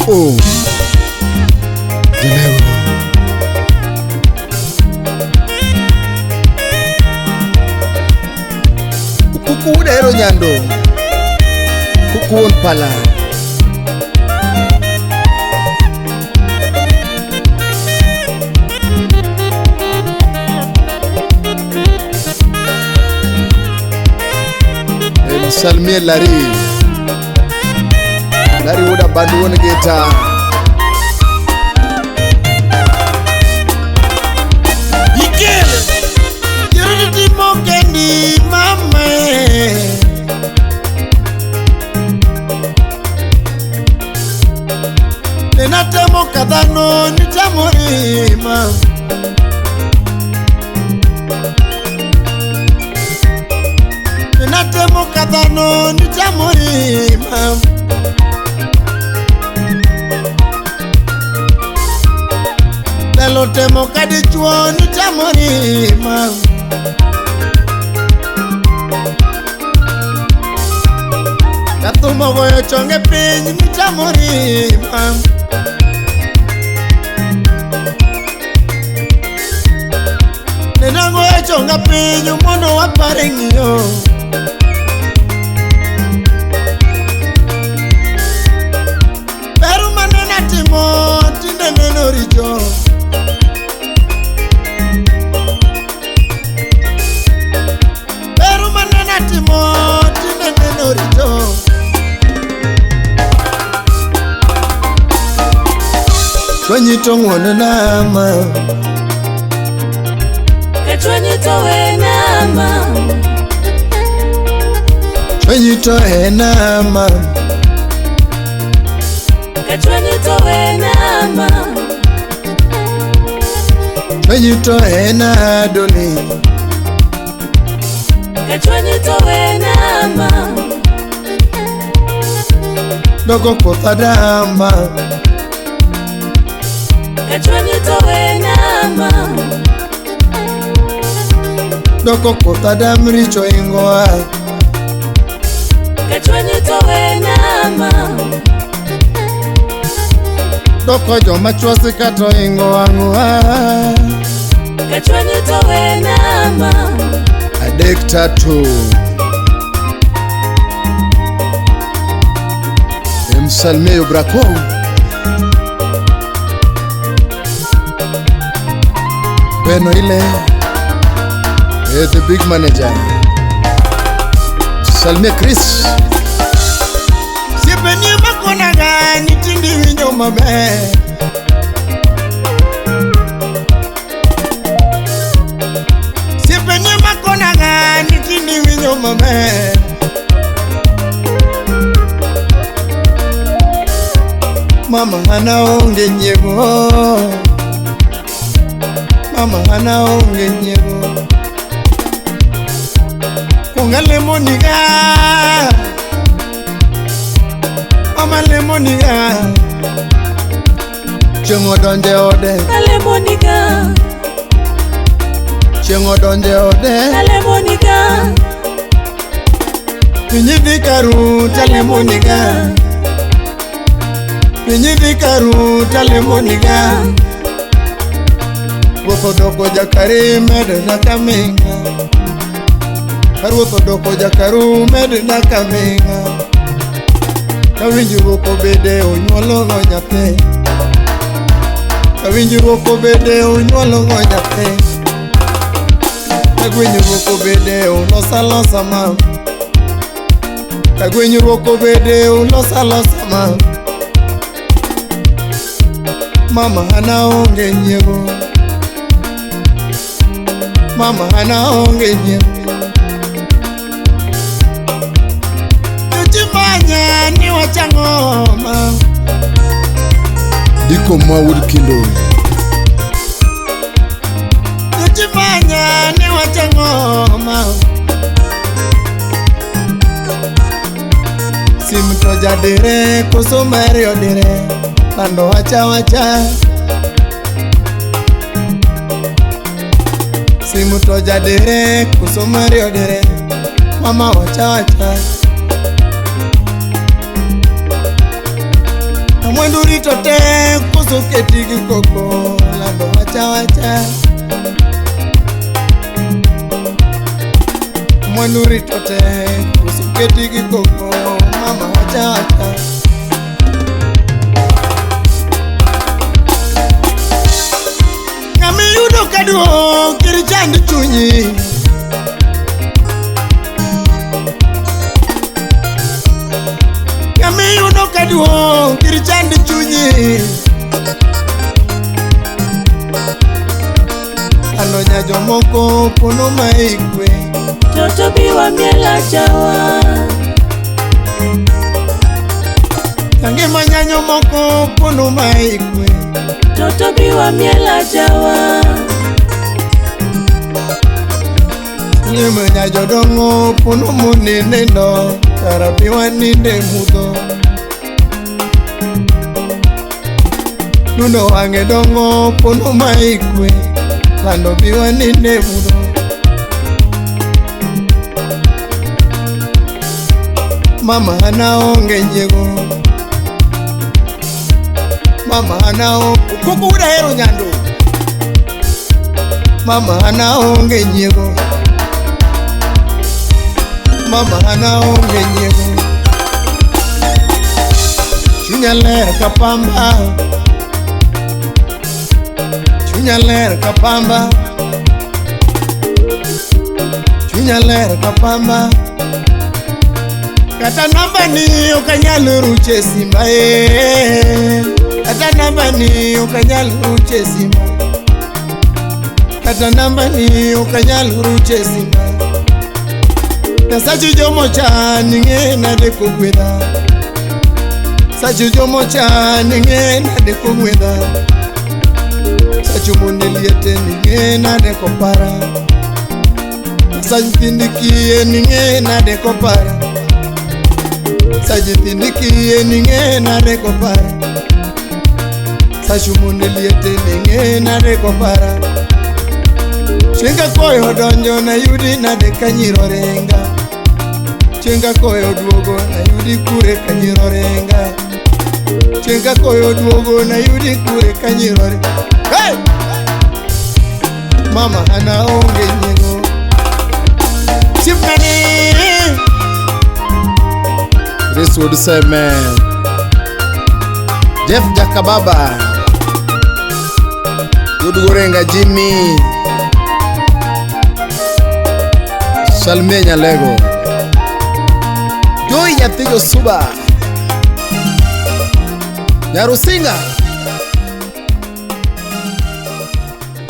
Oh. Jalewo. Kuku udero nyando. Kuku won pala. Salmie Lari. Lari wuda bandu won geta. Ikele Yerudi mokendi mama. Nenatemo kadhano nitamorima. Nenatemo kadhano nitamorima. Lelo temo kadichuo nitamorima. Kathumo goyo chonge piny nitamorima. Nenagoyo chonga piny mondo wapare ng'iyo. Ber mane natimo tinde neno richo. Ber mane natimo tinde neno richo. Chwanyi to ng'uono nama. Kachwanyi to we nama. Chwanyi to e nama. Kachwanyi to we nama. Chwanyi to e na doli. Kachwanyi to we nama. Dogo kotha dama. Kachwanyi to we nama. Doko kotha dam richo ingoa. Kachwanyi to we nama. Doko joma chwasi kato ingo ang'oa. Kachwanyi to we nama. Adek tatu. Msalmie Brako. Beno ile. The big manager. Salmie Chris. Siepeni makonaga nitindi winjo maber. Siepeni makonaga nitindi winjo maber. Mama hana onge nyiego. Mama hana onge nyiego. Konga lemoniga. Mama lemoniga. Chieng' odonje ode. Alemoniga. Chieng' odonje ode. Alemoniga. Pinyi dhi karu talemoniga. Pinyi dhi karu talemoniga. Ruoth odoko jakari medo nyaka ming'a. Ruoth odoko jakaru medo nyaka ming'a. Ka winjruok obede onyuolo go nyathi. Ka winjruok obede onyuolo go nyathi. Ka winjruok obede ulosa losa ma. Ka winjruok obede ulosa losa ma. Mama hana onge nyiego. Mama hana onge nyiego. Jochimanya ni wachang'oma. Diko ma wuod Kindo. Jochimanya ni wachang'oma. Sim to jadire koso mari odire. Lando wacha wacha. Simu to jadire koso mari odire. Mama wacha wacha. Mwandu rito te koso keti gi koko lando wacha wacha. Mwandu rito te koso keti gi koko mama wacha wacha. Ng'ama iyudo kaduong' kir chand chunyi. Ng'ama iyudo kaduong' kir chand chunyi. Alo nya jomoko pono ma ikwe. Toto biwa miela jawa. Ngima nyanyo moko pono ma ikwe. Toto biwa miela jawa. Ngima nya jodongo pono monenendo kara biwa ninde mudho. Nuno wange dongo pono ma ikwe. Lando biwa ninde mudho. Mama ana onge nyiego. Mama ana okoko udahero nyando. Mama ana onge nyiego. Mama ana onge nyiego. Chunya ler ka pamba. Chunya ler ka pamba. Chunya ler ka pamba. Kata namba ni okanyal ruche simba e. Kata namba ni okanyal ruche simba. Kata namba ni okanyal ruche simba. Sachu jomo cha ning'e nade kogwedha. Sachu jomo cha ning'e nade kogwedha. Sachu monde liete ning'e nade kopara. Sachu nyithind kiye ning'e nade kopara. Sachu nyithind kiye ning'e nade kopara. Sachu monde liete ning'e nade kopara. Chenga koyo donjo na yudi nade kanyiro renga. Chenga koyo duogo na yudi kure kanyiro renga. Chenga koyo duogo na yudi kure kanyiro renga. Hey! Mama ana onge nyiego. Chipnani! Chris would say man. Jeff Jakababa. Gorenga Jimmy. Salmia Nyalego. Joy Nyathijo Suba. Nyarusinga.